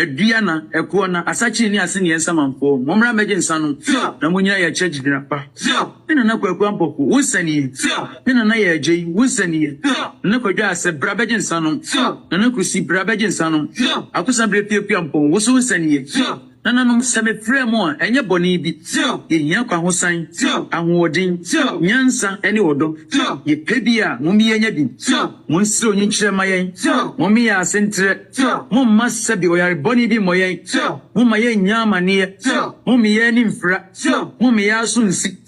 Aduana, Ɛkoɔna, Asakyiri ne Aseneɛ nsamanfoɔ, mommra mmɛgye nsa no, na monnyina yɛn akyiri agyidina pa. Me Nana Kwaku Ampofo, wo nsa nie. Me Nana Yaa Agyei, wo nsa nie. Nana Kwadwo Asɛ, bra bɛgye nsa no. Nana Kusi, bra bɛgye nsa no. Akosa Berepie Kuampɔn, wo nso wo nsa nie. Nananom, sɛ mefrɛ mo a, ɛnyɛ bɔne bi. Yɛhia kwahosan, ahoɔden, nyansa ne ɔdɔ. Yɛpɛ bi a, mom yɛnya bi. Monsrɛ onyinkyerɛ mma yɛn. Mom yɛn ase ntrɛ. Momma sɛbe ɔyare bɔne bi mmɔ yɛn. Momma yɛnnya amaneɛ. Momma yɛn ani mfira. Momma yɛn aso nsi.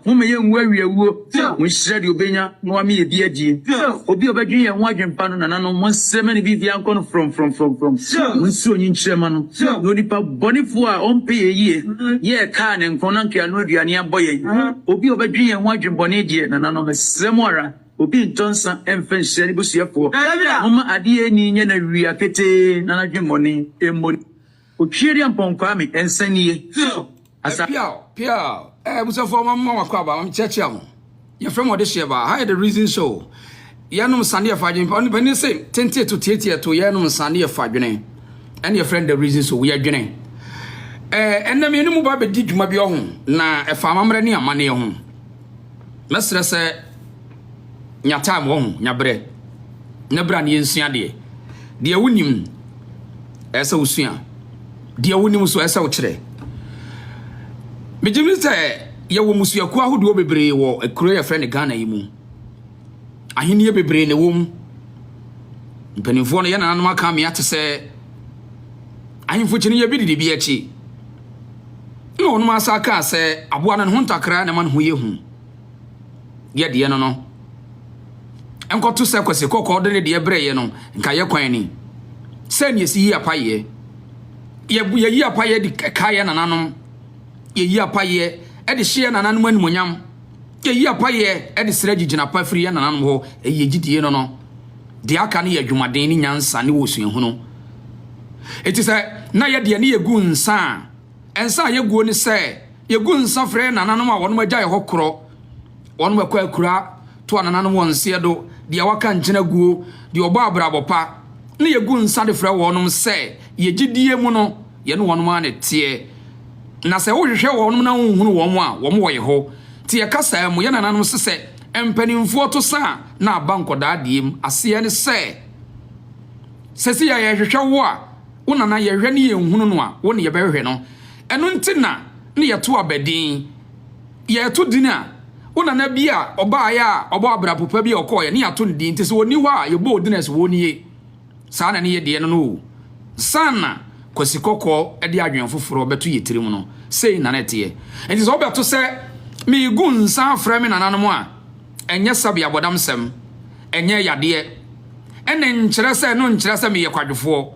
Momma yɛnwu awiawuo. Monhyira deɛ ɔbɛnya na wama yɛn bi adie. Obi a ɔbɛdwene yɛn ho adwempa no, nananom, monsrɛ ma ne biribiara nkɔ no frɔmfrɔmfrɔmfrɔm. Monsrɛ onyinkyerɛ mma no. Na onipa bɔnefoɔ a ɔmpɛ yɛn yie, yɛɛ kaa ne nko na anka yɛano aduane abɔ yɛn. Obi a ɔbɛdwene yɛn ho adwembɔne deɛ, nananom, mesrɛ mo ara, obi ntɔ nsa mfa nhyira ne busuafoɔ. Momma adeɛ ani nyɛ no awia ketee na n'adwemmɔne mmɔ no. Otweaduampɔn Kwame nsa nie. Asa. Piaw, piaw. Eh, abusuafoɔ, ma mma wakɔ aba, ma mekyerɛkyerɛ mo. Yɛfrɛ mo ɔdehyeɛ baa. Ha yɛ The Reason Show. Yɛnom nsa ne yɛfa adwene. Ɔne panin se, tente to tietie to, yɛnom nsa ne yɛfa adwene. Ɛne yɛfrɛ no The Reason Show, yɛdwene. Eh, ɛnnɛ me ne mo ba bɛdi dwuma bi ɔho, na ɛfa amammerɛ ne amanneɛ ho. Mɛsrɛ sɛ nya time wɔ ho, nya berɛ na bra na yɛnsua adeɛ. Deɛ wonim ɛyɛ sɛ wosua, deɛ wonim nso ɛyɛ sɛ wokyerɛ. Megye di sɛ yɛwɔ mmusuakuo ahodoɔ bebree wɔ kuro yɛfrɛ no Ghana yi mu. Ahennie bebree na ɛwɔ mu. Mpanimfoɔ no yɛn nananom aka amea te sɛ ahemfo kyini yɛ bi didi bi akyi. Na wɔnom asa kaa sɛ aboa no ne ho ntakra na ɛma ne ho yɛ hu. Yɛ deɛ no no. Nkɔto sɛ Kwasi Kɔkɔɔ de ne deɛ brɛeɛ no, nka yɛ kwan ni. Sɛ ne yɛsi yi apayeɛ. Yɛyi apayeɛ de kae yɛ nananom. Yɛyi apayeɛ de hyɛ yɛ nananom animuonyam. Yɛyi apayeɛ de srɛ gyigyina pa firi yɛ nananom hɔ. Ɛyɛ gyidie no no. Deɛ aka no yɛ adwumaden ne nyansa ne osuahunu. Enti sɛ na yɛ deɛ ne yɛgu nsa a, nsa a yɛguo ne sɛ yɛgu nsa frɛ nananom a wɔnom agya yɛ hɔ korɔ, wɔnom ɛkɔ akura to anananom wɔn nseɛ do, deɛ waka nkyene aguo, deɛ ɔbɔ abrabɔ pa, ne yɛgu nsa de frɛ wɔnom sɛ yɛ gyidie mu no yɛne wɔnom ara na ɛteɛ. Na sɛ wohwehwɛ wɔnom na wonhunu wɔn a, wɔn wɔ yɛ hɔ. Nti yɛ kasaa mu, yɛ nananom se sɛ mpanimfoɔ to sa a na aba nkɔdaa deɛ mu. Aseɛ ne sɛ, sɛ se yɛ yɛhwehwɛ wo a, wo nana yɛhwehwɛ ne yɛnhunu no a, wo ne yɛbɛhwehwɛ no. Ɛno nti na ne yɛto aba din. Yɛto din a, wo nana bi a ɔbaeɛ a ɔbɔ abrabɔ pa bi a ɔkɔeɛ ne yɛato no din. Nti sɛ ɔnni hɔ a, yɛbɔ odin a sɛ ɔnie. Saa na ne yɛ deɛ no no o. Ansa na Kwasi Kɔkɔɔ de adwene foforɔ bɛto yɛ tirim no, sei na na ɛteɛ. Enti sɛ wobɛto sɛ meregu nsa afrɛ me nananom a, ɛnyɛ sɛbe abɔdamsɛm, ɛnyɛ yadeɛ, ɛna nkyerɛ sɛ ɛno nkyerɛ sɛ meyɛ kwadwofoɔ,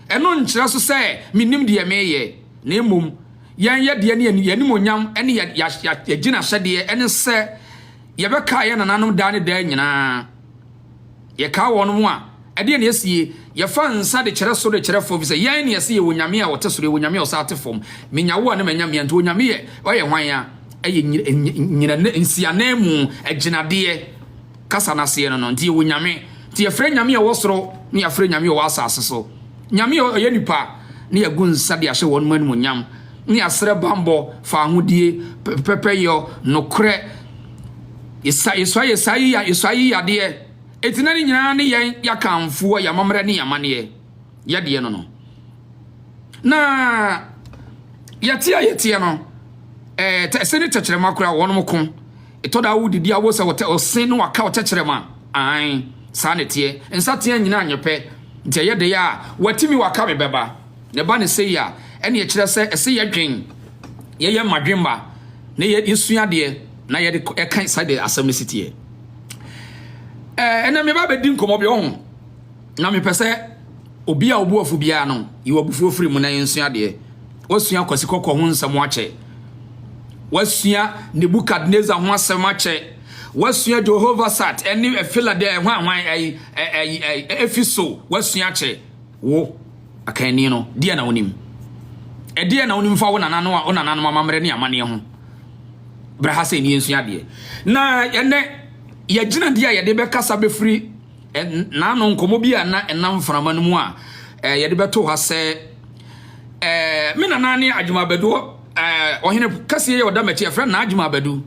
ɛno nkyerɛ nso sɛ mennim deɛ mereyɛ, na mmom yɛn yɛdeɛ ne yɛn animuonyam ne yɛn gyinahyɛdeɛ ne sɛ yɛbɛkae yɛn nananom daa ne daa nyinaa. Yɛkaa wɔn a, ɛdeɛn na yɛsie? Yɛfa nsa de kyerɛ soro de kyerɛ fam, efisɛ yɛn na yɛse yɛwɔ Nyame a ɔte soro, yɛwɔ Nyame a ɔsan te fam. Menya wo a na manya mea, nti Onyame yɛ, ɔyɛ hwan a? Ɛyɛ nyina, nsiananmu, agyinadeɛ, kasa no aseɛ no no, nti yɛwɔ Nyame. Nti yɛfrɛ Nyame a ɔwɔ soro, na yɛafrɛ Nyame a ɔwɔ asase so. Nyame a ɔyɛ nipa, na yɛagu nsa de ahyɛ wɔn animuonyam, na yɛasrɛ banbɔ, faahodie, pɛpɛyɔ, nokorɛ, Yesa yesua yesa yi ya yesua yi yadeɛ. Eti na ne nyinaa ne yɛn yakanfoɔ yɛ amammerɛ ne amaneɛ yɛdeɛ no no. Na yɛte a yɛteɛ no ɛɛ tɛ se ne tɛkyerɛma koraa wɔnom ko. Ɛtɔ da wodidi awo sɛ wɔtɛ ɔse ne waka ɔtɛkyerɛma ae saa ne teɛ. Nsa teɛ nyinaa nyɛ pɛ. Nti ɛyɛ deɛ a watimi waka me bɛba. Na ɛba ne sei a ɛne ɛkyerɛ sɛ ɛse yɛdwen yɛyɛ mmadwemma na yɛsua adeɛ na yɛde ɛka sɛdeɛ asɛm no si teɛ. Ɛnɛ meba bɛdi nkɔmmɔ bi ɔho na mepɛ sɛ obi a ɔbu afu biara no yi w'abufuo firi mu na yɛnsua adeɛ. Wasua Kwasi Kɔkɔɔ ho nsɛm akyɛ. Wasua Nebukadnezar ho asɛm akyɛ. Wasua Jehoshaphat ɛne Philadelphia hwan hwan ɛyi ɛyi Efeso wasua akyɛ. Wo, akanni no, deɛn na wonim? Ɛdeɛn na wonim fa wo nananom a wo nananom amammerɛ ne amanneɛ ho? Bra ha sɛ ni yɛnsua adeɛ. Na ɛnɛ yɛgyina deɛ a yɛde bɛkasa bɛfiri naano nkɔmmɔ bi a na ɛnam mframa no mu a yɛde bɛto ha sɛ Ɛɛ, me nana ne Agyemang Badu, ɛɛ, ɔhene kɛseɛ yɛ ɔda m'akyi, yɛfrɛ no N'Agyemang Badu,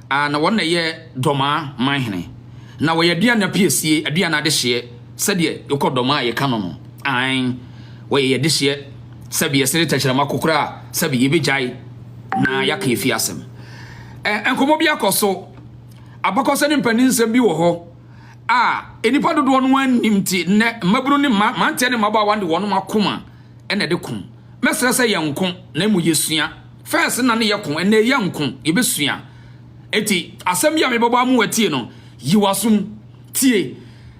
ah, na wɔn na ɛyɛ Dɔmaa manhene. Na wɔyɛ Aduana piesie, Aduana adehyeɛ, sɛdeɛ yɛkɔ Dɔmaa a yɛka no no. Aane, wɔyɛ yɛn adehyeɛ, sɛbe yɛsere tɛkyerɛma kokora a, sɛbe yɛbɛgyae na yɛaka yɛn fie asɛm. Ɛɛ, nkɔmmɔ bi akɔ so, abakɔsɛm ne mpaninsɛm bi wɔ hɔ a nnipa dodoɔ no ara nnim nti, nnɛ mmabunu ne mma, mmeranteɛ ne mmabaawa de wɔn akoma na ɛde ko. Mɛsrɛ sɛ yɛnko na mmom yɛsua. First na ne yɛko, ɛnnɛ yɛnko, yɛbɛsua. Enti asɛm yi a mebɛbɔ ama woatie no, yi w'asom tie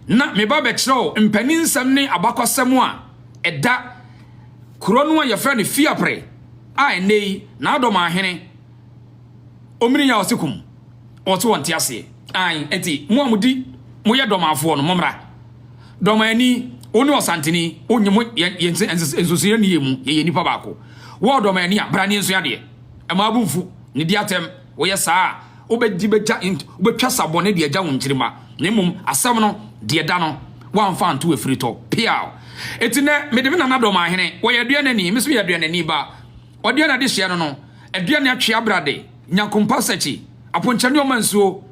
na meba bɛkyerɛ wo mpaninsɛm ne abakɔsɛm a ɛda kuro no a yɛfrɛ no Fiapre a ɛnnɛ yi N'Adɔmahene Omini a ɔse kum ɔse wɔnte aseɛ. Ae, enti mo a modi moyɛ dɔmafoɔ no mommra. Dɔmani, wo ne Ɔsanteni, wo nye mo, yɛn, yɛn nsusuiɛ nni yɛn mu, yɛyɛ nnipa baako. Wo ɔdɔmani a, bra ne yɛnsua adeɛ. Mma wo bo mfu, ne di atɛm, woyɛ saa a, wobɛdi bɛgya, wobɛtwa sa bɔne de agya wo nkyirimma, na mmom asɛm no, deɛ ɛda no, woamfa anto afiritɔ. Peaw! Enti nnɛ, mede me nana Dɔmahene, ɔyɛ Aduanani, me nso meyɛ Aduanani ba, Ɔdeɛ na adehyeɛ no no, Aduane atwe abrade, Nyankompa sakyi, Aponkyɛ ne ɔma nsuo.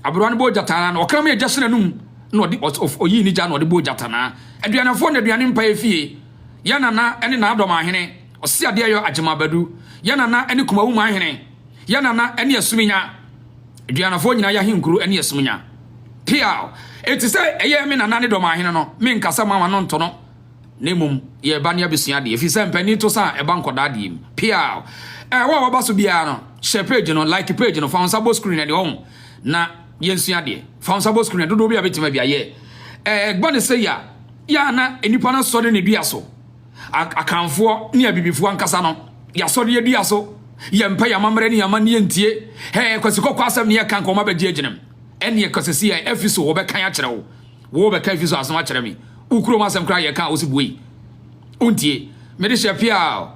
Aberewa no bɔɔ gyatanaa no, ɔkraman a gya hyɛ n'anom na ɔde ɔyii ne gya na ɔde bɔɔ gyatanaa. Aduanafoɔ na aduane mpaeɛ fie. Yɛn nana ne Naadɔm ahene, Ɔseadeɛyɔ Agyemang Badu. Yɛn nana ne Kumawu manhene. Yɛn nana ne Asuminya. Aduanafoɔ nyinaa yɛ ahenkuro ne Asuminya. Peaw! Enti sɛ ɛyɛ me nana ne dɔm ahene no, menkasa mma m'ano nto no. Na mmom yɛreba ne abɛsua adeɛ, ɛfiri sɛ mpanin to sa a ɛba nkɔdaa deɛ mu. Peaw! Ɛɛ, wo a waba so biara no, hyɛ page no, like page no, fa wo nsa bɔ screen no ani, ɔho, na yɛnsua adeɛ. Fa wo nsa bɔ screen no, dodoɔ bi a bɛtumi abi ayɛ. Ɛɛ, ɛba ne sɛ yɛ a, yɛ a na nnipa no asɔre ne dua so. Akanfoɔ ne abibifoɔ ankasa no, yɛasɔre yɛ dua so. Yɛmpɛ yɛn amammerɛ ne yɛn amanneɛ ntie. Ɛɛ, Kwasi Kɔkɔɔ asɛm ne yɛka nka wɔn abɛgye agyinam. Ɛnneɛ Kwasi yɛ afi so wɔbɛkan akyerɛ wo. Wo bɛka efi so asɛm akyerɛ me. Wo kurom asɛm koraa yɛka a wosi buei. Wontie. Mede hyɛ piaa.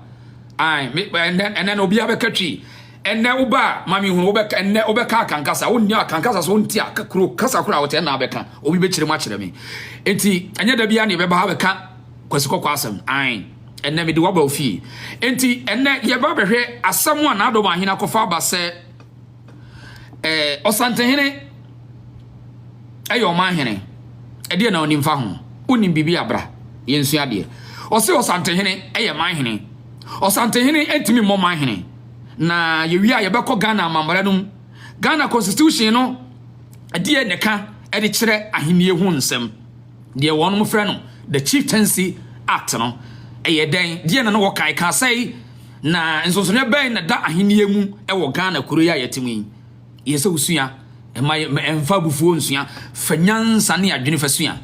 Ai, me ɛnɛ ɛnɛ na obiara bɛka twi. Ɛnɛ wo ba ma me hunu wobɛka ɛnɛ wobɛka akankasa. Wonni akankasa so wonti a kuro kasa koraa wote ɛna abɛka. Obi bɛkyerɛ mu akyerɛ me. Enti ɛnyɛ da biara na yɛbɛba ha bɛka Kwasi Kɔkɔ asɛm. Ai, ɛnɛ mede waba ofie. Enti ɛnɛ yɛba bɛhwɛ asɛm a N'adɔm ahene akɔfa aba sɛ Eh, Ɔsantehene ɛyɛ ɔman hene. Ɛdeɛ na onim fa ho. Wonim biribi abra. Yɛnsua adeɛ. Ɔse Ɔsantehene ɛyɛ man hene. Ɔsantehene ntumi mmɔ man hene. Na yɛwie a yɛbɛkɔ Ghana amammerɛ no mu. Ghana constitution no ɛdeɛ na ɛka ɛde kyerɛ ahennie ho nsɛm. Deɛ wɔnom frɛ no The Chieftaincy Act no, ɛyɛ dɛn? Deɛ na na wɔka? Ɛka sɛe? Na nsonsonoeɛ bɛn na ɛda ahennie mu wɔ Ghana kuro yi a yɛte mu yi? Yɛ sɛ wosua, ɛma ɛmfa abufuo nsua, fa nyansa ne adwene fa sua.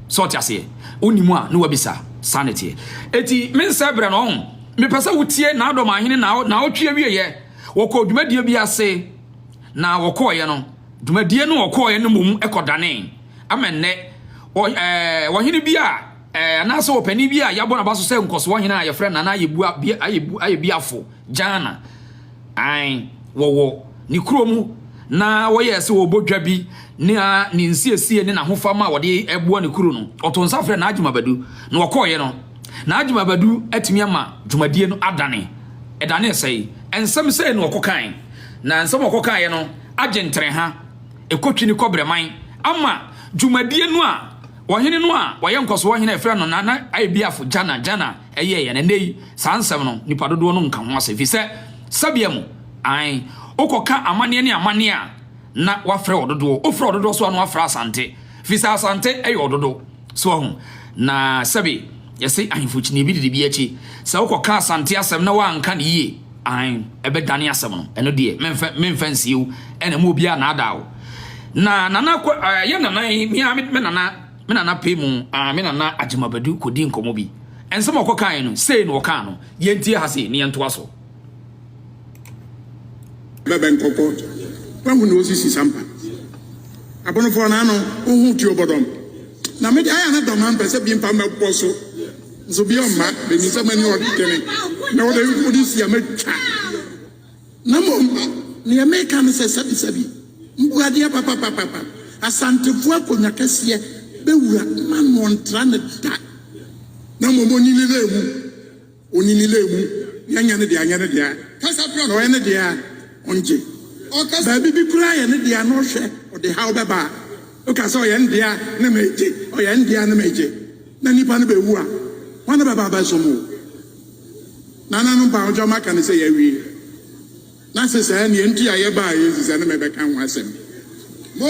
Sɛ ɔte aseɛ, wonim a ne wabisa, saa na ɛteɛ. Eti mensɛ berɛ no ɔho, mepɛ sɛ wotie Naadɔm ahene na naawɔtwe awieɛ, wɔkɔɔ dwumadie bi ase, na wɔkɔɔeɛ no, dwumadie no wɔkɔɔeɛ no mmom kɔdanee. Ama nnɛ, wɔ ɛɛ ɔhene bi a ɛɛ anaasɛ ɔpanin bi a yɛabɔ n'aba so sɛ nkɔsoɔ hene a yɛfrɛ no Nana Ayɛbua Bi Ayɛbu Ayɛbiafo Gyana, ae, wɔwɔ ne kuro mu na wɔyɛɛ sɛ wɔrebɔ dwa bi ne a ne nsiesie ne n'ahofama a wɔde ɛboa ne kuro no, ɔto nsa frɛ Naagyem Abadu na wɔkɔɔeɛ no, Naagyem Abadu atumi ama dwumadie no adane. Ɛdanee sɛe. Nsɛm sei na ɔkɔkae, na nsɛm a ɔkɔkaeɛ no agye ntrɛha. Ɛkɔtwi ne kɔbrɛman ama dwumadie no a ɔhene no a ɔyɛ nkɔsoɔ hene a yɛfrɛ no Nana Ayebiafo Gyana Gyana yɛeɛ no. Ɛnnɛ yi, saa nsɛm no, nnipa dodoɔ no nka ho asɛm ɛfiri sɛ sɛbea mu, ae, wokɔka amanneɛ ne amanneɛ a, na woafrɛ ɔdodoɔ. Wofrɛ ɔdodoɔ so a na woafrɛ Asante ɛfiri sɛ Asante yɛ ɔdodo. So wahu? Na sɛbe yɛse ahemfo kyini bi didi bi akyi. Sɛ wokɔka Asante asɛm na woanka no yie, aane, ɛbɛdane asɛm no. Ɛno deɛ, memfa, memfa nsie wo, ɛna mma obiara nnaadaa wo. Na Nana kɔ, ɛɛ, yɛ Nana yi, me ara me Nana, me Nana pɛ mu, aa, me Nana Agyemabadu kɔdii nkɔmmɔ bi. Nsɛm a ɔkɔkaeɛ no, sei na ɔkaa no. Yɛntie ha sei na yɛntoa so. Bɛbɛn kɔkɔ wahu na osisi sampa Abonofoɔ na ano wohu tuo bɔdɔm Na me de ayɛ na dɔm ampɛ sɛ bi mfa mɛbɔ so Nso bi ɔmma bɛnim sɛ m'ani ɔdene Na wode wode si a mɛtwa Na mmom neɛ meka ne sɛ sɛbi sɛbi Mbuadeɛ papapapapa Asantefoɔ akonnwa kɛseɛ bɛwura ma no ɔntra ne da Na mmom ɔnyini na ɛmu. Onini lɛ mu, nea nyɛ ne dea nyɛ ne dea. Na ɔyɛ ne dea a, ɔngye. Baabi bi koraa yɛ ne dea na ɔhwɛ, ɔde haw bɛba a, woka sɛ ɔyɛ ne dea ne megye, ɔyɛ ne dea ne megye, na nipa no bɛwu a, hwan na bɛba abɛsom wo? Nananom mpahodwom maka no sɛ yɛawie. Na se saa nea nti a yɛbaa yɛ nsi sɛ ne mɛbɛka ho asɛm. Mo.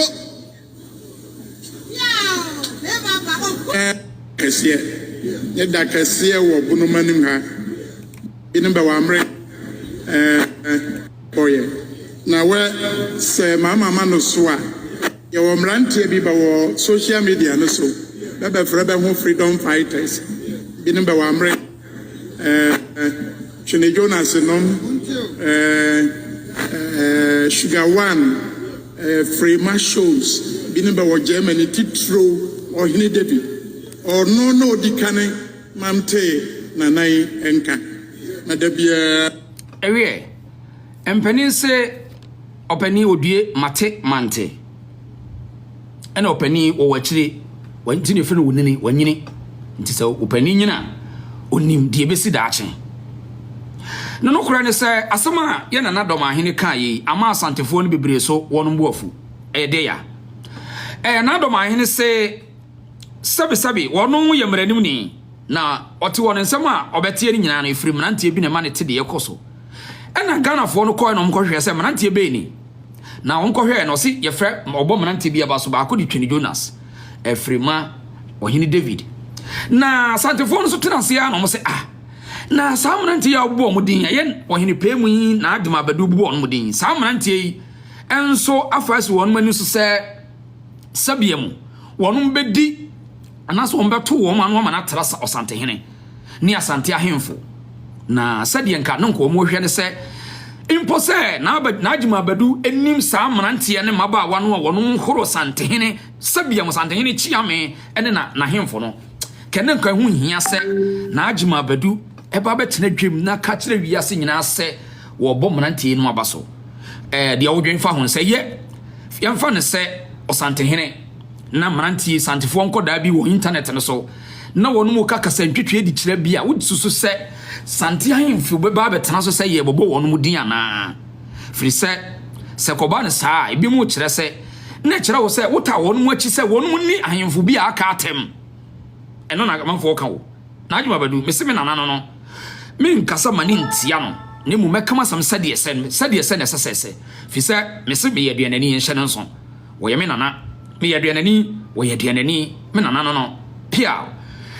Kɛseɛ, ne da kɛseɛ wɔ bonom anim ha. Binom bɛwɔ amere bɔyɛ. Na wɛ sɛ maama ma no so a, yɛwɔ mmeranteɛ bi bɛwɔ social media no so, bɛbɛfrɛ bɛ ho freedom fighters. Binom bɛwɔ amere. Twene Jonas nom, Sugar One, Frema Shows, binom bɛwɔ Germany, titiriw Ɔhene David. Ɔno na odi kane ma metee Nana yi nka, na da biara. Ɛweɛ, mpanin se ɔpanin odue mate mante. Ɛna ɔpanin wɔ w'akyire, nti na yɛfrɛ no onini, wanyini. Nti sɛ ɔpanin nyini a, ɔnim deɛ ɛbɛsi daakye. Na nokorɛ ne sɛ, asɛm a yɛn nana Dɔmahene kaa yei ama Asantefoɔ no bebree so wɔn bo afu. Ɛyɛ dɛ ya. Ɛɛ, Nana Dɔmahene se Sɛbesɛbe, ɔno yɛ mmaranimni, na ɔte wɔn nsɛm a ɔbɛteɛ no nyinaa no, ɛfiri mmeranteɛ bi na ɛma no te deɛ ɛkɔ so. Ɛna Ghanafoɔ no kɔɛ na wɔkɔhwehwɛ sɛ mmeranteɛ bɛn ni? Na wɔkɔhwɛɛ no, ɔse yɛfrɛ, ɔbɔ mmeranteɛ bi aba so, baako de Twene Jonas, ɛfiri ma Ɔhene David. Na Asantefoɔ no nso tena ase ara na wɔn se, ah, na saa mmeranteɛ yi a wɔbobɔ wɔn din, ɛyɛ Ɔhene Pɛɛmu yi na Adwuma Abadu bobɔ wɔn din, saa mmeranteɛ yi nso afa asi wɔn ani so sɛ, sɛbea mu, wɔnom bɛdi anaasɛ wɔn bɛto wɔn ano ama no atra Ɔsantehene ne Asante ahemfo. Na sɛdeɛ nka ne nka wɔn hwɛ ne sɛ, mpo sɛ N'Agyima Abadu nim saa mmeranteɛ ne mmabaawa no a wɔnom horo Santehene, sɛbea mu Santehene Kyeame ne na n'ahemfo no, kɛ ne nka ɛho nhia sɛ N'Agyima Abadu ɛba bɛtena dwam na ka kyerɛ wiase nyinaa sɛ wɔrebɔ mmeranteɛ yi no aba so. Ɛɛ deɛ wodwen fa ho no sɛ yɛ yɛmfa no sɛ ɔsantehene na mmeranteɛ santefoɔ nkɔdaa bi wɔ intanɛt no so na wɔn mu ka kasa ntwitwi adi kyerɛ bi a wosusu sɛ sante ahemfo bɛba abɛtena so sɛ yɛbɔbɔ wɔn mu din anaa? Firi sɛ sɛ kɔba no saa a ebi mu kyerɛ sɛ na ɛkyerɛ wo sɛ wotaa wɔn mu akyi sɛ wɔn mu ni ahemfo bi a aka atɛm. Ɛno na amanfoɔ ka wo. N'adwuma bɛdu. Mese me nana no no, menkasa ma ne ntia no, na mmom mɛka m'asɛm sɛdeɛ ɛsɛ, sɛdeɛ ɛsɛ na ɛsɛ sɛ ɛsɛ. Firi sɛ, mese meyɛ aduanani, nhyɛ no nso. Wɔyɛ me nana. Meyɛ aduanani, wɔyɛ aduanani, me nana no no. Piaw!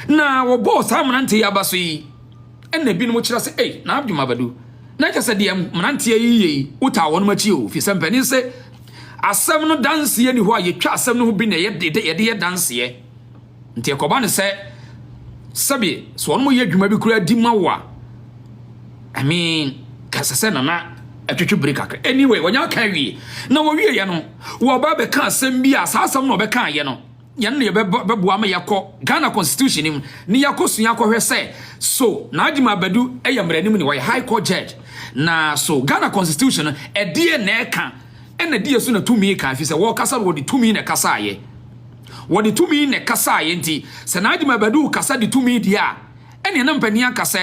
Na wɔbɔɔ saa mmeranteɛ yi aba so yi, ɛna ebinom kyerɛ sɛ, Ei, n'adwuma bɛdu. Na kyerɛ sɛ deɛ mmeranteɛ yi yɛ yi, wotaa wɔnom akyi o, firi sɛ mpanin se, asɛm no danseɛ nni hɔ a yɛtwa asɛm no ho bi na yɛde yɛ danseɛ. Nti ɛkɔba no sɛ, sɛbe sɛ wɔn yɛ adwuma bi koraa di ma wo a, I mean, kasa sɛ nana ɛtwetwe bere kakra. Anyway, wɔnya aka awie. Na wɔwie yɛ no, wɔba bɛka asɛm bi a saa asɛm na wɔbɛka yɛ no, yɛn na yɛbɛboa ma yɛakɔ Ghana constitution mu ne yɛakɔ sua akɔhwɛ sɛ so Naajima Abadu yɛ mmaranim ne wɔyɛ high court judge na so Ghana constitution no ɛdeɛ na ɛka ɛna deɛ so na tumi ka ɛfiri sɛ wɔkasa no wɔde tumi na ɛkasaeɛ. Wɔde tumi na ɛkasaeɛ nti, sɛ N'Adwuma Badu kasa de tumi deɛ a, ɛneɛ na mpanin aka sɛ,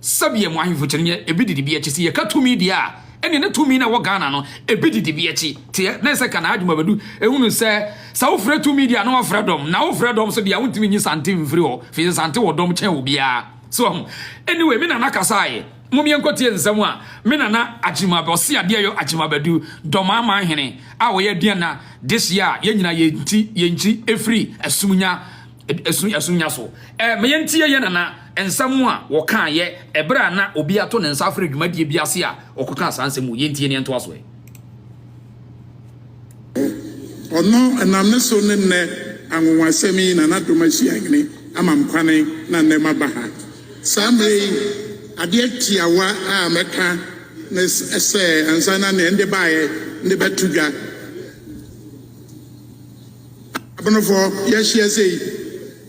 sɛbeɛ mo ahemfo kyerɛ ebi didi bi akyi. Sɛ yɛka tumi deɛ a, ɛneɛ na tumi no a ɛwɔ Ghana no, ebi didi bi akyi. Teɛ, na ɛsɛ ka N'Adwuma Badu ehunu sɛ, sɛ wofrɛ tumi deɛ a na wafrɛ dɔm, na wofrɛ dɔm nso deɛ a, wontumi nyi Sante mfiri hɔ, firi sɛ Sante wɔ dɔm kyɛn obiara. So wahu? Anyway, me nana kasaeɛ. Mom yɛnkɔtie nsɛm a me nana Agyima, ɔse adeɛ yɔ Agyima Badu, Dɔmaaman hene a ɔyɛ Aduana dehyeɛ a yɛn nyinaa yɛn ti yɛn nkyi ɛfiri Asumnya ɛsu Asumnya so. Ɛ ma yɛntie yɛn nana nsɛm a wɔkaeɛ ɛberɛ a na obi ato ne nsa afrɛ dwumadie bi ase a ɔkɔkaa saa nsɛm wɔ yɛntie na yɛntoa so ɛ. Ɔno, ɛnam ne so ne nnɛ anwonwasɛm yi Nana Dom Asuahene ama me kwane na nnɛ maba ha. Saa mmerɛ yi, adeɛ tiawa a mɛka ne sɛ, ansa na neɛ nde baeɛ nde bɛto dwa. Abonofoɔ, yɛahyia sei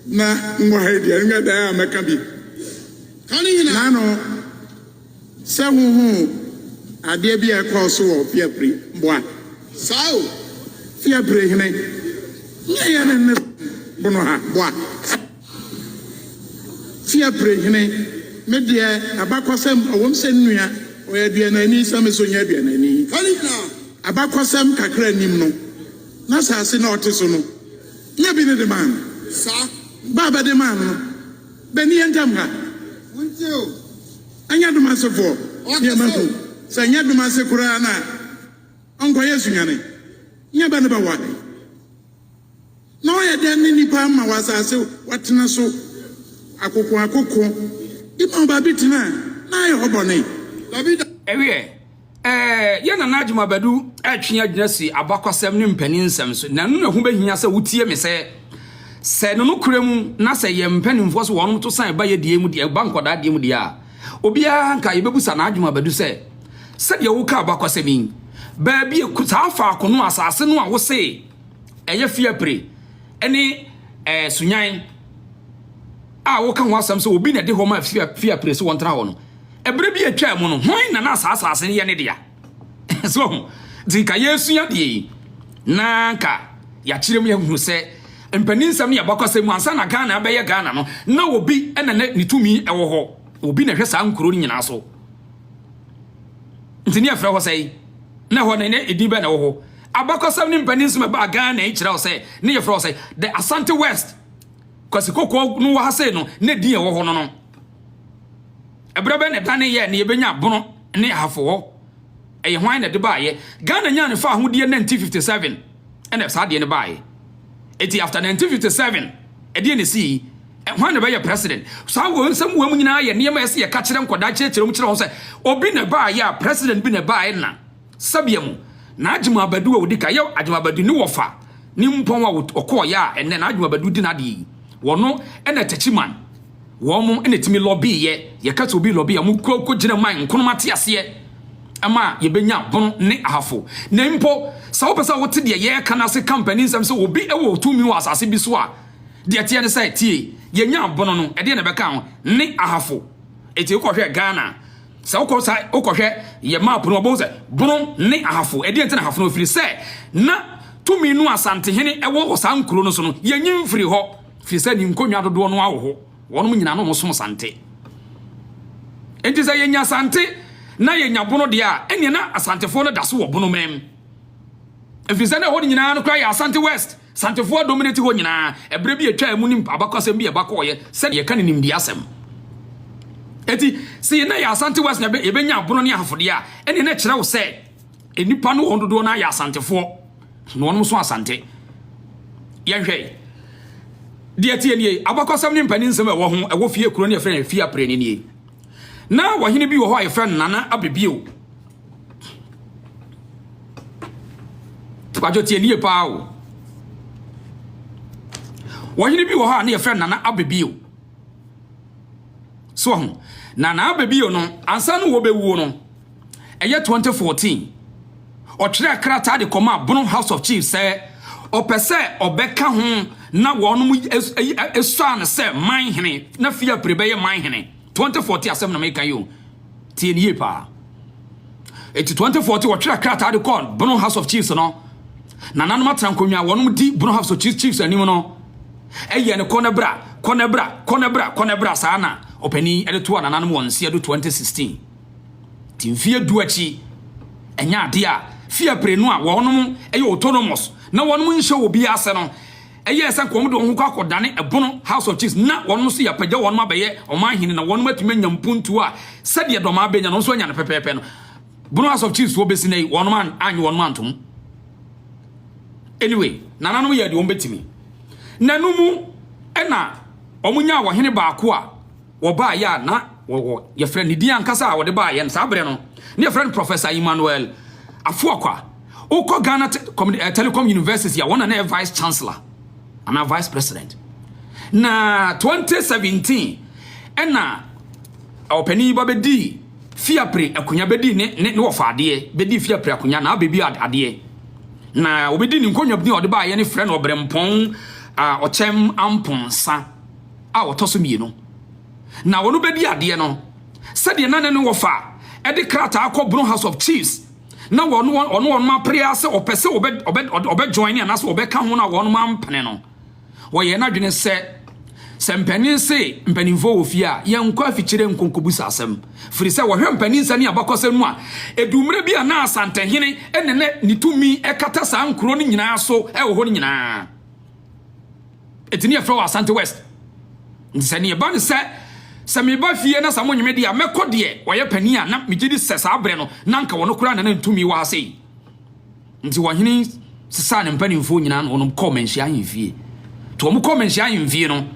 na nwɔ ha yi deɛ, nyɛ dɛn a mɛka bi. Naano, sɛ wohuu adeɛ bi a ɛkɔɔ so wɔ Fiapre, mboa. Saa o, Fiapre hene, nyɛ yɛne ne bono ha, boa. Fiapre hene. Me deɛ, abakɔsɛm, ɛwom sɛ nnua, ɔyɛ aduanani, sɛ me nso nyɛ aduanani. Abakɔsɛm kakra nnim no, n'asase na ɔte so no, nyɛ bi ne de maa no. Ba a bɛde maa no no, bɛnni yɛn ntam ha. Ɛnyɛ Domasefoɔ ne ɛma hu. Sɛ ɛnyɛ Domase koraa no a, ɔnkɔyɛ Sunyani. Nyɛ bɛ ne bɛware. Na ɔyɛ dɛn ne nnipa ama wɔ asase wɔatena so akokoakoko de ma wo baabi tena a, na ayɛ hɔ bɔne? Dabi da. Ɛwiɛ, ɛɛ, yɛn Nana Agyemang Badu retwe adwene asi abakwasɛm ne mpanin nsɛm so, na ɛno na ɛho bɛhia sɛ wotie me sɛ, sɛ no nokorɛ mu na sɛ yɛn mpanimfoɔ so wɔnom to san ba yɛ deɛ mu deɛ, ba nkwadaa deɛ mu deɛ a, obiara nka yɛbɛbusa Nana Agyemang Badu sɛ, sɛdeɛ woka abakwasɛm yi, baabi a, saa faako no, asase no a wose ɛyɛ Fiapre ne ɛɛ Sunyan a woka ho asɛm sɛ obi na ɛde hɔ ma Fiapre sɛ wɔntena hɔ no, ɛberɛ bi a atwaa mu no, hwan na na saa asase no yɛ ne dea? So ho? Nti nka yɛresua deɛ yi na nka yɛakyerɛ mu yɛhunu sɛ mpanin nsɛm ne abakɔsɛm mu ansa na Ghana abɛyɛ Ghana no, na obi na ne tumi wɔ hɔ, obi na ɛhwɛ saa nkuro no nyinaa so. Nti ne yɛfrɛ hɔ sɛe? Na ɛhɔ no ne edin bɛn na ɛwɔ hɔ? Abakɔsɛm ne mpanin nsɛm ɛbaa Ghana yi kyerɛ wo sɛ ne yɛfrɛ hɔ sɛ the Asante West. Kwasi Kɔkɔɔ no wɔ ha sei no ne din ɛwɔ hɔ no no. Ɛberɛ bɛn na ɛdane yɛ ne yɛbɛnya Bono ne Ahafo hɔ? Ɛyɛ hwan na ɛde baayɛ? Ghana nyaa ne fa ahodeɛ 1957 ɛna saa adeɛ no baayɛ. Eti after 1957 ɛdeɛ na ɛsii? Hwan na ɛbɛyɛ president? Saa wɔ nsɛm wɔ mu nyinaa yɛ nneɛma ɛsɛ yɛka kyerɛ nkwadaa kyerɛkyerɛ mu kyerɛ wɔn sɛ obi na ɛbaayɛ a president bi na ɛbaayɛ na Sɛbea mu, na Agyemang Abadu a odi kan yɛ Agyemang Abadu ne wɔfa ne mpɔn a ɔkɔɔeɛ a ɛnnɛ na Agyemang Abadu di n'adeɛ yi, wɔno na Techiman wɔn na ɛtumi lɔbeeɛ, yɛka sɛ obi lɔbe a wɔn kɔ kɔgyina man nkonom ate aseɛ ma yɛbɛnya Bono ne Ahafo. Na mpo sɛ wopɛ sɛ wote deɛ yɛreka no ase ka mpanin nsɛm sɛ obi wɔ tumi wɔ asase bi so a, deɛ ɛteɛ ne sɛ tie, yɛnya Bono no, ɛdeɛ na ɛbɛka ho ne Ahafo. Enti wokɔhwɛ Ghana Sɛ wokɔ sa wokɔhwɛ yɛ map no wɔbɛhu sɛ Bono ne Ahafo. Ɛdeɛn nti na Ahafo no? Ɛfiri sɛ na tumi no Asantehene wɔ wɔ saa nkuro no so no, yɛnyi mfiri hɔ, firi sɛ ne nkonnwa dodoɔ no ara wɔ hɔ. Wɔnom nyinaa na wɔsom Asante. Enti sɛ yɛnya Asante na yɛnya Bono deɛ a, ɛnneɛ na Asantefoɔ no da so wɔ Bono man mu. Ɛfiri sɛ na ɛhɔ no nyinaa no koraa yɛ Asante West. Santefoɔ adominate hɔ nyinaa, ɛberɛ bi a ɛtwaa mu ne abakɔsɛm bi a ɛba kɔɔeɛ sɛdeɛ yɛka no nimdeɛ asɛm. Enti, sɛ yɛn yɛ Asante West na yɛbɛnya abono ne ahafodeɛ a, ɛneɛ na ɛkyerɛ wo sɛ nnipa no wɔn dodoɔ no ara yɛ Asantefoɔ na wɔnom so Asante. Yɛnhwɛ deɛ ɛteɛ nie, abakɔsɛm ne mpanin nsɛm a ɛwɔ ho ɛwɔ fie kuro no yɛfrɛ no fie aprɛ no nie. Na ɔhene bi wɔ hɔ a yɛfrɛ no Nana Abebio. Kwadwo tie nie paa o. Wɔhene bi wɔ hɔ a ne yɛfrɛ Nana Abebio. So ho. Na Nana Abebio no, ansa no wɔbɛwuo no, ɛyɛ 2014, ɔtwerɛ krataa de kɔmaa Bono House of Chiefs sɛ ɔpɛ sɛ ɔbɛka ho na wɔnom ɛsua no sɛ man hene na Fiapre bɛyɛ man hene. 2014 asɛm na meka yi o. Tie no yie paa. Eti 2014 wɔtwerɛ krataa de kɔɔ Bono House of Chiefs no. Nananom atena nkonnwa a wɔnom di Bono House of Chiefs, Chiefs anim no. Ɛyɛ no kɔ na bra, kɔ na bra, kɔ na bra, kɔ na bra saa na ɔpanin de toa nananom wɔ nseɛ do 2016. Ti mfeɛ du akyi ɛnyɛ adeɛ a fie no a wɔnom ɛyɛ autonomous na wɔnom nhyɛ obi ase no Ɛyɛɛ sɛ anka wɔde wɔn ho kɔ akɔdane ɛbono House of Chiefs na wɔn nso yɛapagya wɔn abɛyɛ ɔman hene na wɔn atumi anya mpuntuo a sɛdeɛ Dɔmaa bɛnya no wɔn nso anya no pɛpɛɛpɛ no. Bono House of Chiefs foɔ bɛsi nnɛ yi wɔn annye wɔn antom. Anyway, nananom yɛɛ deɛ wɔn bɛtumi. Na ɛno mu ɛna wɔn nyaa ɔhene baako a wɔbaeɛ a na wɔwɔ yɛfrɛ ne din ankasa a wɔde baeɛ no saa berɛ no ne yɛfrɛ no Professor Emmanuel Afuakwa. Wokɔ Ghana eh, Telecom University a wɔn na na yɛ vice chancellor anaa vice president. Na 2017 ɛna ɔpanin yi ba bɛdii Fiapre akonnwa bɛdii ne ne ne wɔfa adeɛ bɛdii Fiapre akonnwa na abɛbi adeɛ na wɔbɛdi ne nkonnwa bi a ɔde baeɛ ne frɛ no ɔbrɛmpɔn a ɔkyɛm amponsa a ɔtɔ so mmienu, na wɔn bɛdi adeɛ no sɛdeɛ na ne ne wɔfa de krataa kɔ Bono House of Chiefs na wɔn wɔn wɔn apere ara sɛ ɔpɛ sɛ ɔbɛ ɔbɛ ɔbɛ join anaasɛ ɔbɛka ho na wɔn ampene no, wɔyɛ n'adwene sɛ Sɛ mpanin se mpanimfoɔ wɔ fie a, yɛnkɔ afikyire nko nkɔbusa asɛm. Firi sɛ wɔhwɛ mpanin nsa ne abakɔsɛm mu a, ɛduu mmerɛ bi a na Asantehene na na ne tumi kata saa nkuro no nyinaa so wɔ hɔ no nyinaa. Ɛti ne yɛfrɛ wɔ Asante West. Nti sɛ neɛ ɛba ne sɛ, sɛ meba fie na sɛ monnye me deɛ a, mɛkɔ deɛ ɔyɛ panin a na megye di sɛ saa berɛ no na anka ɔno koraa na na ne tumi wɔ ha sei. Nti ɔhene sesaa ne mpanimfoɔ nyinaa na wɔnom kɔɔ Manhyia ahemfie. Nti wɔn kɔɔ Manhyia ahemfie no,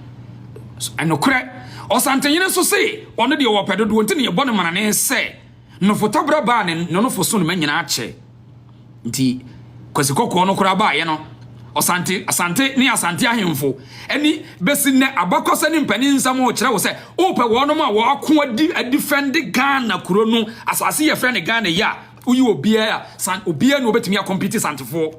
ɛnokorɛ, Ɔsantehene nso se ɔno deɛ ɔwɔ pɛ dodoɔ nti na yɛbɔ no manane sɛ nofotabra baa ne nonofo so no ma nyinaa kyɛ. Nti Kwasi Kɔkɔɔ no koraa baeɛ no, Ɔsante, Asante ne Asante ahemfo ɛne bɛsi nnɛ abakɔsɛ ne mpanin nsɛm rekyerɛ wo sɛ wopɛ wɔnom a wɔako adi adifɛnde Ghana kuro no asase yɛfrɛ no Ghana yi a Woyi obiara a, san obiara na obetumi akɔmpiti Santefoɔ.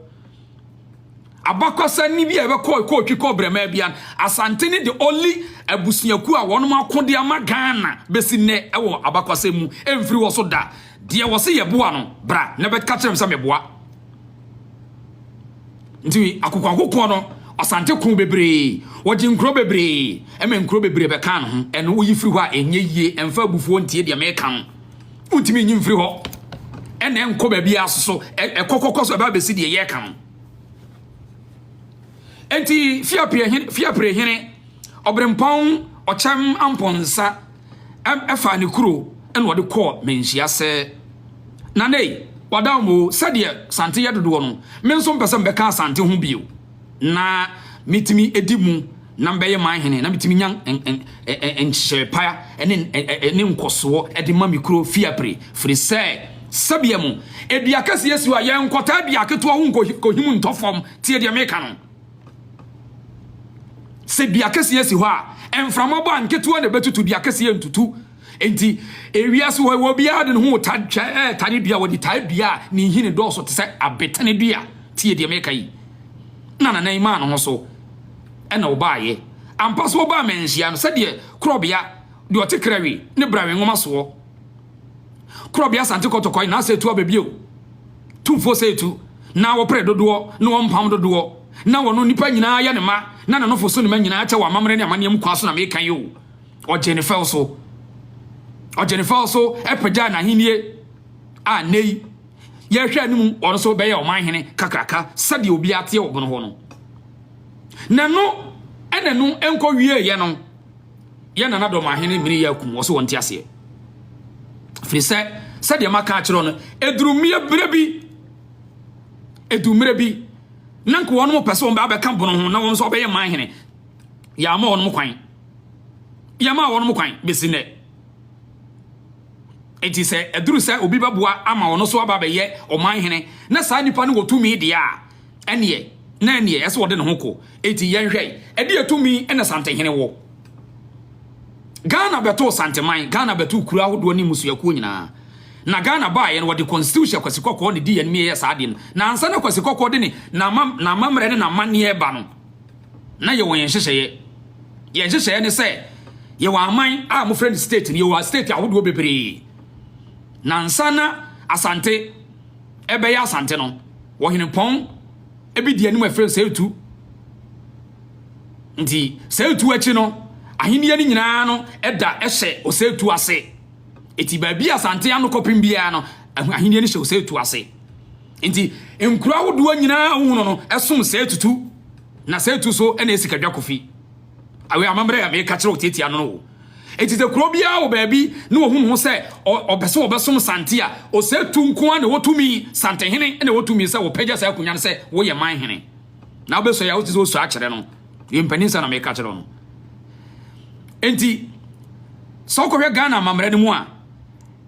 Abakɔsɛm ni bi a ɛbɛkɔ kɔɔtwi kɔ brɛmaa bia Asante ne the only abusuakuo a wɔnom ako de ama Ghana bɛsi nnɛ ɛwɔ abakɔsɛm mu ɛmfiri wɔ so da. Deɛ wɔse yɛboa no bra na bɛka kyerɛ me sɛ meboa. Nti akokoakokoɔ no Asante ko bebree, wɔgye nkuro bebree ɛma nkuro bebree bɛkaa ne ho. Ɛno woyi firi hɔ a ɛnyɛ yie, ɛmfa abufuo ntie deɛ meka no. Wontumi nyi mfiri hɔ ɛna ɛnkɔ baabi aso so ɛkɔkɔkɔ so ɛba bɛsi deɛ yɛreka no. Enti Fiapre hene Ɔberempɔn Ɔkyɛm Ampɔnsa ɛfaa ne kuro ɛna ɔde kɔɔ Manhyia sɛ, Nana ei, wada wo o, sɛdeɛ Sante yɛ dodoɔ no, me nso mpɛ sɛ mebɛka Asante ho bio. na metumi di mu na mebɛyɛ man hene na metumi nya nhyehyɛe pa ne ne nkɔsoɔ de ma me kuro Fiapre, firi sɛ sɛbea mu dua kɛseɛ si hɔ a yɛnkɔtaa dua ketewa ho nkɔhim ntɔ fam. Tie deɛ meka no. Sɛ dua kɛseɛ si hɔ a, mframa bɔ a nketewa na ɛbɛtutu, dua kɛseɛ ntutu. Enti ewiase hɔ wɔ obiara de ne ho ta twɛ tare dua, wɔde taa dua a ne nhini dɔɔso te sɛ abetene dua. Tie deɛ meka yi. Na nana yi maa ne ho so ɛna ɔbaayɛ. Ampa so ɔbaa manhyia no sɛdeɛ korɔbea deɛ ɔte krawi ne brawe nwoma soɔ. Korɔbea Asante Kɔtɔkɔe na asɛ tu aba bio. Tumfoɔ sɛ etu na wɔpere dodoɔ na wɔmpam dodoɔ na wɔno nnipa nyinaa yɛ ne ma na nanofo so ne ma nyinaa kyɛ wɔ amammerɛ ne amanneɛ mu kwan so na meka yi o. Ɔgyee ne fɛw so. Ɔgyee ne fɛw so pagyaa n'ahenni a nnɛ yi yɛhwɛ anim ɔno nso bɛyɛ ɔman hene kakraka sɛdeɛ obiara teɛ wɔ bono hɔ no. Na ɛno ɛna ɛno nkɔ wieeɛ no, yɛ nana dɔm ahene mmiri yɛ akum wɔ so wɔn te aseɛ. Firi sɛ sɛdeɛ maka akyerɛ no, ɛduru mmeɛ berɛ bi, ɛduru mmerɛ bi, na nka wɔn pɛ sɛ wɔn bɛka bono ho na wɔn nso wɔbɛyɛ man hene. Yɛama wɔn kwan. Yɛmaa wɔn kwan bɛsi nnɛ. Enti sɛ ɛduru sɛ obi bɛboa ama ɔno nso aba abɛyɛ ɔman hene na saa nipa no wɔ tumi deɛ a, ɛneɛ na ɛneɛ ɛsɛ ɔde ne ho kɔ. Enti yɛnhwɛ, ɛdeɛ tumi na Santehene wɔ? Ghana bɛtoo Santeman, Ghana bɛtoo kuro ahodoɔ ne mmusuakuo nyinaa. Na Ghana baeɛ no wɔde constitution Kwasi Kɔkɔɔ na ɛdii anim yɛɛ saa adeɛ no. Na ansa na Kwasi Kɔkɔɔ de ne n'amammerɛ ne n'amanneɛ reba no, na yɛwɔ yɛn nhyehyɛeɛ. Yɛn nhyehyɛeɛ ne sɛ yɛwɔ aman a mofrɛ no state no, yɛwɔ state ahodoɔ bebree. Na nsa na Asante ɛbɛyɛ Asante no, wɔhenepɔn bi di anim a ɛfrɛ no Sɛetu. Nti Sɛetu akyi no, ahenni no nyinaa no ɛda ɛhyɛ Ɔsɛetu ase. Eti baabi Asante ano kɔpem biara no, ahenni no hyɛ Ɔsɛetu ase. Nti nkuro ahodoɔ nyinaa wohunu no ɛsom sɛɛ tutu na sɛɛ tu so ɛna esi kadwa kofi. Awei amammerɛ a meka kyerɛ wo tiatia no no wo. Nti sɛ kuro biara wɔ baabi na wɔhunu ho sɛ ɔpɛ sɛ wɔbɛsom Sante a, ɔsɛɛ tu nko ara na ɛwɔ tumi, Santehene na ɛwɔ tumi sɛ wɔpagya saa akonnwa no sɛ woyɛ man hene. Na wobɛsɔ yɛ a wote sɛ wosɔ akyerɛ no. Yɛ mpanin sɛ na meka kyerɛ no. Nti sɛ wokɔhwɛ Ghana amammerɛ no mu a,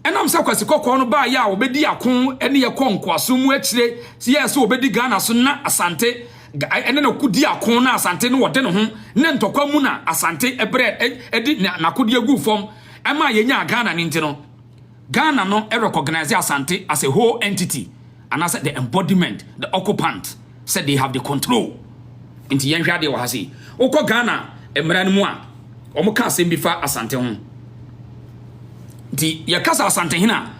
Ɛnam sɛ Kwasi Kɔkɔɔ no baeɛ a wɔbɛdi ako ne yɛ kɔɔ nkoasom mu akyire yɛɛ sɛ wɔbɛdi Ghana so na Asante ɛne no ko di ako na Asante no wɔde ne ho ne ntɔkwa mu na Asante brɛ ɛde n'akodeɛ guu fam ɛmaa yɛnyaa Ghana no nti no Ghana no recognize Asante as a whole entity anaasɛ the embodiment the occupant sɛ they have the control. Nti yɛnhwɛ adeɛ wɔ ha sei. Wokɔ Ghana mmara no mu a, wɔn ka asɛm bi fa Asante ho. Nti yɛka sɛ Asantehene a,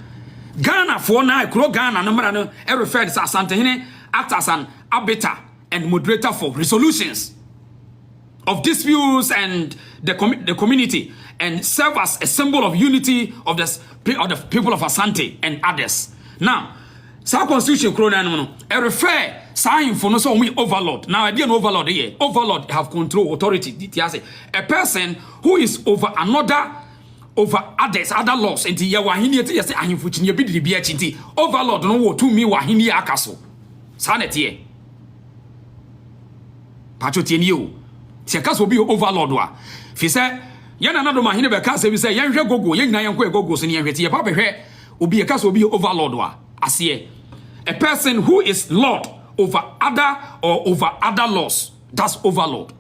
Ghanafoɔ na kuro Ghana no mmara no refer sɛ Asantehene act as an arbiter and moderator for resolutions. Of disputes and the community and serve as a symbol of unity of the people of Asante and others. Now, saa constitution kuro no no, ɛrefer saa ahemfo no sɛ wɔn yɛ overlord. Now, ɛdeɛ no overlord yɛ, overlord have control, authority. Ti ase, a person who is over another, over others, other laws. Nti yɛwɔ ahenni ti yɛ sɛ ahemfo kyiniiɛ bi didi bi akyi, nti overlord no wɔ tumi wɔ ahenni aka so. Saa na ɛteɛ. Patro, tie nie o. Tí ɛka sɛ obi yɛ overlord a, fi sɛ yɛn nana dɔm ahene bɛka asɛm bi sɛ yɛnhwɛ Google, yɛn nyinaa yɛnkɔ yɛ Google so ne yɛnhwɛ. Ti yɛba bɛhwɛ obi, yɛka sɛ obi yɛ overlord a, aseɛ, a person who is lord over other or over other laws. That's overlord.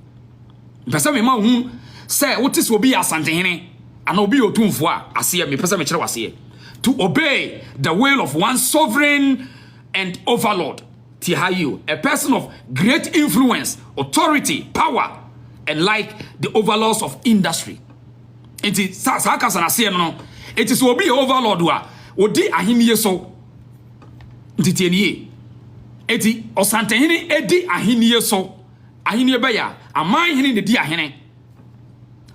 Mpɛ sɛ mema hu sɛ wote sɛ obi yɛ Asantehene anaa obi yɛ Otumfoɔ a, aseɛ mepɛ sɛ mekyerɛ w'aseɛ, to obey the will of one sovereign and overlord. Tie ha yi o, a person of great influence, authority, power and like the overlords of industry. Nti saa kasa n'aseɛ no, eti sɛ obi yɛ overlord a, odi ahennie so. Nti tie nie, eti Ɔsantehene edi ahennie so. Ahennie bɛyɛ a, aman hene na di ahene.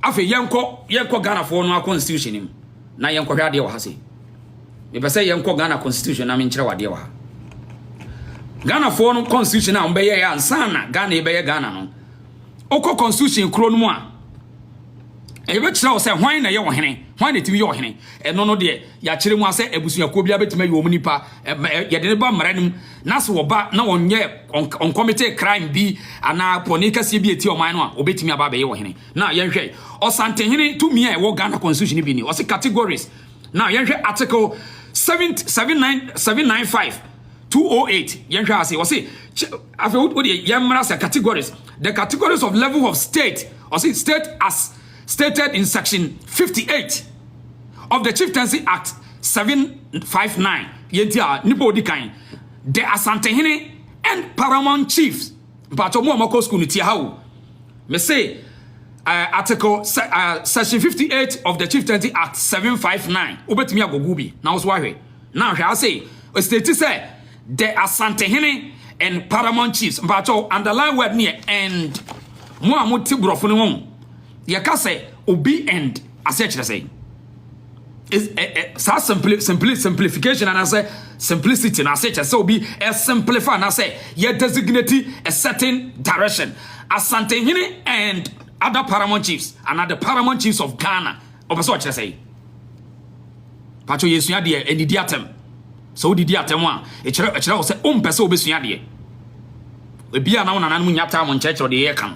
Afei yɛnkɔ Ghanafoɔ no constitution mu na yɛnkɔhwɛ adeɛ wɔ ha. Se mepɛ sɛ yɛnkɔ Ghana constitution na menkyerɛ wɔ adeɛ wɔ ha. Ghanafoɔ no constitution a wɔbɛyɛ yɛ ansa na Ghana yɛbɛyɛ Ghana no, wokɔ constitution kuro no mu a, ɛyɛbɛkyerɛ wo sɛ hwan na ɛyɛ ɔhene, hwan na ɛtumi yɛ ɔhene. Ɛno no deɛ, yɛakyerɛ mu asɛ abusuakuo biara bɛtumi ayi wɔn nipa, yɛde ne ba mmara no mu na sɛ wɔba na wɔnyɛ ɔncommit crime bi anaa pɔne kɛseɛ bi eti ɔman no a, wɔbɛtumi aba abɛyɛ ɔhene. Na yɛnhwɛ Ɔsantehene tumi a ɛwɔ Ghana constitution bi ni. Ɔsɛ categories. Na yɛnhwɛ article 7 79 795 208. Yɛnhwɛ ase, ɔse afei wo deɛ, yɛmmra sɛ categories, the categories of level of state. Ɔse state as stated in section 58 of the Chieftaincy Act 759. Yɛnti a nipa odi kan, the Asantehene and paramount chiefs. Mpatɔ mu a mɔkɔ school no, tie ha o. Me say article section 58 of the Chieftaincy Act 759, wobɛtumi agogo bi na wo so ahwɛ na ahwɛ ase. State sɛ the Asantehene and paramount chiefs. Mpatɔ, underline word ne yɛ "and". Mo a mote borɔfo no ho, yɛka sɛ obi "and" ase kyerɛ sɛ is saa simplification anaasɛ simplicity na ase kyerɛ sɛ obi ɛ simplify anaasɛ yɛ designate a certain direction. Asantehene and other paramount chiefs and the paramount chiefs of Ghana, ɔpɛ sɛ ɔkyerɛ sɛ patro yɛsua deɛ ɛnidi atɛm. Sɛ wodidi atɛm a, ɛkyerɛ wo sɛ wompɛ sɛ wobɛsua deɛ. Ebi a na wo nananom nya taa mo nkyerɛkyerɛ deɛ yɛka no.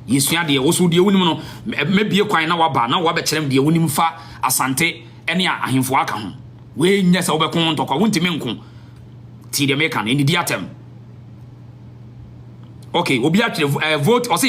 Yɛsua deɛ, wo so deɛ wonim no, mɛbie kwan na waba na wabɛkyerɛ m deɛ wonim fa Asante ne ahemfo aka ho. Wei nyɛ sɛ wobɛko ntɔkwa, wontumi nko. Tii deɛ meka no, ɛnidi atɛm. Okay, obi atwerɛ vote, ɔse